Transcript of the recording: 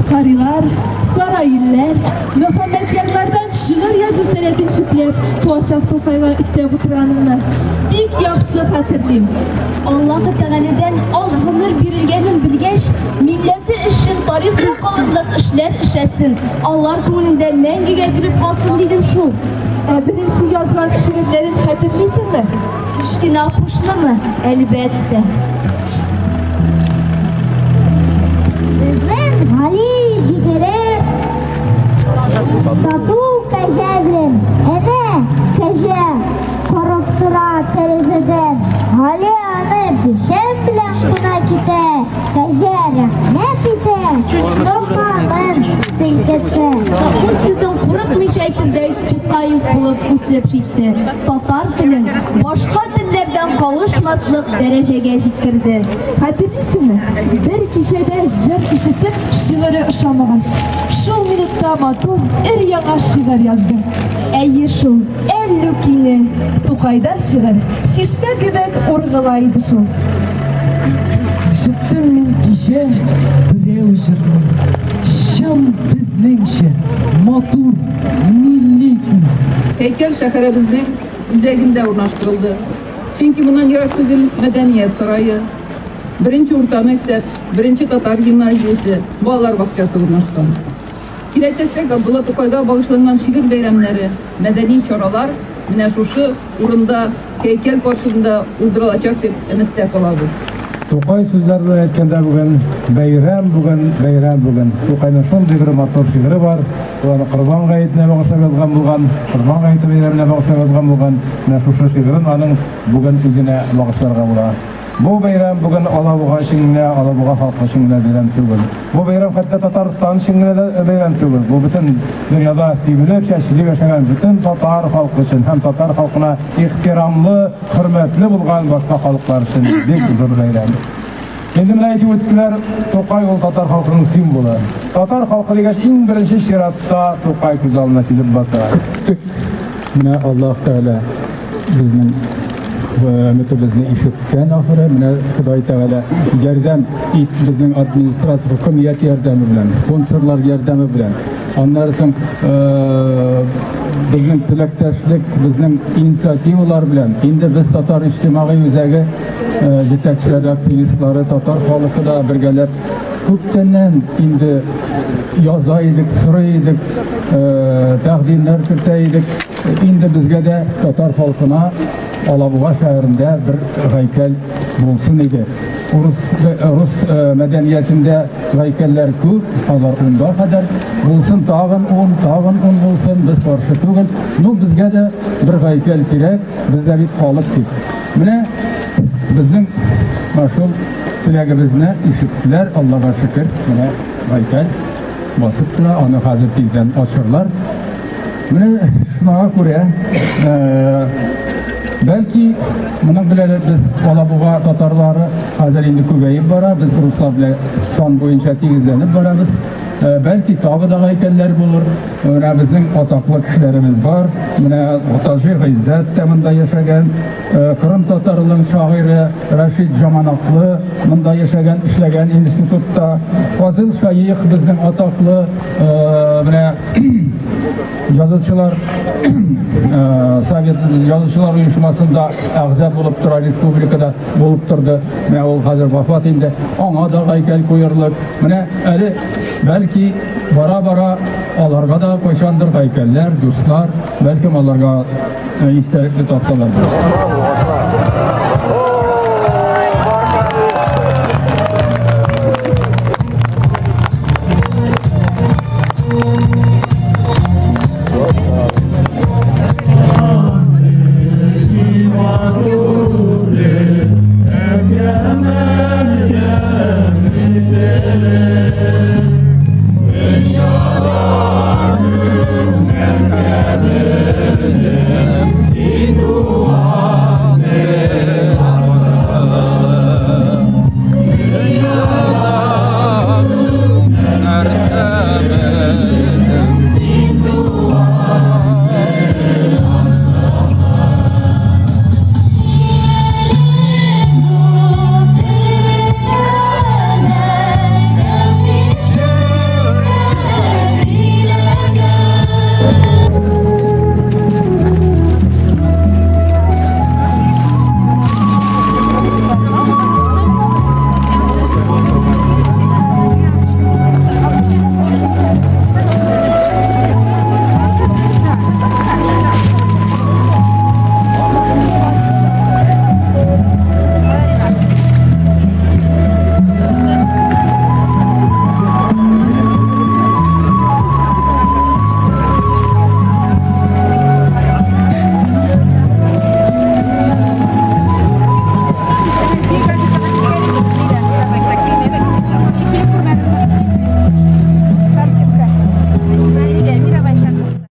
Карыйлар, Сараилләр, Мөхәммәдьярлардан шигырь язу сәләтен чүпләп, туачак Тукайга өстәп утырганыңны бик яхшы хәтерлим. Аллаһы Тәгаләдән аз гомер бирелгәнен белгәч, милләте өчен тарихта калырлык эшләр эшләсен, алар күңелендә мәңгегә кереп калсын дидем шул. Ә беренче язган шигырьләрен хәтерлисеңме? Кечкенә Апушнымы? Әлбәттә. Безнең Гали бигрәк тату кәҗә белән. Әнә кәҗә карап тора тәрәзәдән. Гали аны печән белән куна китә. Кәҗә рәхмәт итә, сакалын селкетә. Үз сүзен курыкмыйча әйтердәй Тукай ук булып үсеп җитте. Татар телен башка телләрдән калышмаслык дәрәҗәгә җиткерде. Хәтерлисеңме, бер кичәдә җыр ишетеп, шигыре ошамагач, шул минутта матур өр-яңа шигырь язды. Әйе шул, Әллүкине. Тукайдан шигырь чишмә кебек ургыла иде шул. Ишеттем мин кичә берәү җырлый. Чын безнеңчә, матур, милли көй. Һәйкәл шәһәребезнең үзәгендә урнаштырылды. Чөнки моннан ерак түгел Мәдәният сарае, беренче урта мәктәп, беренче татар гимназиясе, балалар бакчасы урнашкан. Киләчәктә Габдулла Тукайга багышланган шигырь бәйрәмнәре, мәдәни чаралар менә шушы урында, һәйкәл каршында уздырылачак дип өметтә калабыз. Тукай сүзләре белән әйткәндә, бүген бәйрәм, бүген бәйрәм бүген. Тукайның шундый бер матур шигыре бар. Ул аны Корбан гаетенә багышлап язган булган, Корбан гаете бәйрәменә багышлап язган булган. Менә шушы шигырен аның бүген үзенә багышларга була. Бу бәйрәм бүген Алабуга өчен генә, Алабуга халкы өчен генә бәйрәм түгел. Бу бәйрәм хәтта Татарстан өчен генә дә бәйрәм түгел. Бу бөтен дөньяда сибелеп, чәчелеп яшәгән бөтен татар халкы өчен һәм татар халкына ихтирамлы, хөрмәтле булган башка халыклар өчен бик зур бәйрәм. Инде менә әйтеп үттеләр, Тукай ул татар халкының символы. Татар халкы дигәч, иң беренче чиратта Тукай күз алдына килеп баса. Тик менә Аллаһ Тәгалә безнең өметебезне ишеткән ахыры. Менә Ходай Тәгалә ярдәм ит безнең администрация, хөкүмәт ярдәме белән, спонсорлар ярдәме белән. Аннары соң безнең теләктәшлек, безнең инициативалар белән инде без татар иҗтимагый үзәге җитәкчеләре, активистлары, татар халкы да бергәләп күптәннән инде яза идек, сорый идек, тәкъдимнәр кертә идек. Инде безгә дә татар халкына Алабуга шәһәрендә бер һәйкәл булсын иде. Рус мәдәниятендә һәйкәлләр күп, алар унга кадәр булсын, тагын ун, тагын ун булсын, без каршы түгел. Ну, безгә дә бер һәйкәл кирәк, без дә бит халык дип. Менә безнең шул теләгебезне ишеттеләр, Аллага шөкер, менә һәйкәл басып тора, аны хәзер тиздән ачырлар. Менә шуңа күрә, бәлки моның белән без Алабуга татарлары хәзер инде күбәеп бара, без руслар белән сан буенча тигезләнеп барабыз. Бәлки тагы да һәйкәлләр булыр. Менә безнең атаклы кешеләребез бар. Менә Таҗи Гыйззәт тә монда яшәгән, Кырым татарының шагыйре Рәшит Жаманаклы монда яшәгән, эшләгән институтта. Фазыл Шаих безнең атаклы менә язучылар Совет язучылар оешмасында әгъза булып тора, республикада булып торды. Менә ул хәзер вафат инде. Аңа да һәйкәл куерлык. Менә әле бәлки бара-бара аларга да кайчандыр һәйкәлләр, дуслар, бәлкем аларга истәлекле такталар булыр.